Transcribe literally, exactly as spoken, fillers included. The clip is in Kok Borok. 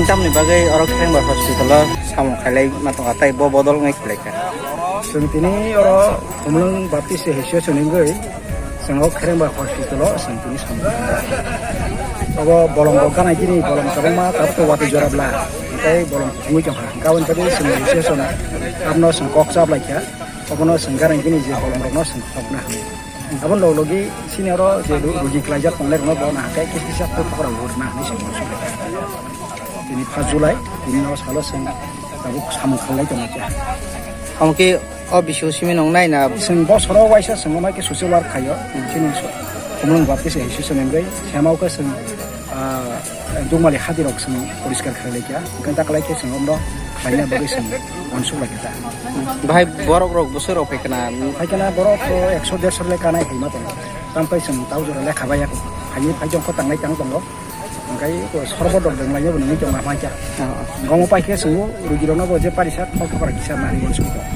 Tamni bagwi oro Kherengbar hospital o samung khailai ma tongkha, tei bo bodol wngwi khlaikha. Chwng tini oro Khumulwng Baptist Association wngwi chwng o Kherengbar hospital o chwng tini samung khailai. Obo bolong rok gana gini bolong kwbangma tabuk watwi jora bla, tei bolong thwngwi tongkha. Hwnkhe aboni bagwi chwng association abono chwng kok chap laikha, obono chwng gana gini je bolong rokno chwng khokna hinwi. Aboni log logi sini oro je ru-, rugi klaijak tongnai rokno bo nahakhe kisa kisa phur phokra hurna hinwi se uansuk laikha. Tini first July, tini o salo chwng tabuk samung khailai tongkha. Omo khe o bisio simi nung nai na? Chwng bosoro waisa chwng omo khe social work khaio. Chini so-, Khumulwng Baptist Association wngwi sema o khe chwng ah, dukmali hati rok chwng poriskar khlai laikha, hwnkhe daklai khe chwng omno khlaina bagwi chwng uansuk laikha ta. Bahai borok rok bwswk rok phai khna? Phai khna borok to ekso derso le kanai phaima tongo, tamkhai chwng tau jora lekha bai ya, phaini phai jongkho tangnai tang tongo, hwnkhe sorbo dok denglaino bo nini tongma hwnkha. Gomo pai khe chwng rugi rokno bo je parisa thok thok kisa nari uansuk tongo.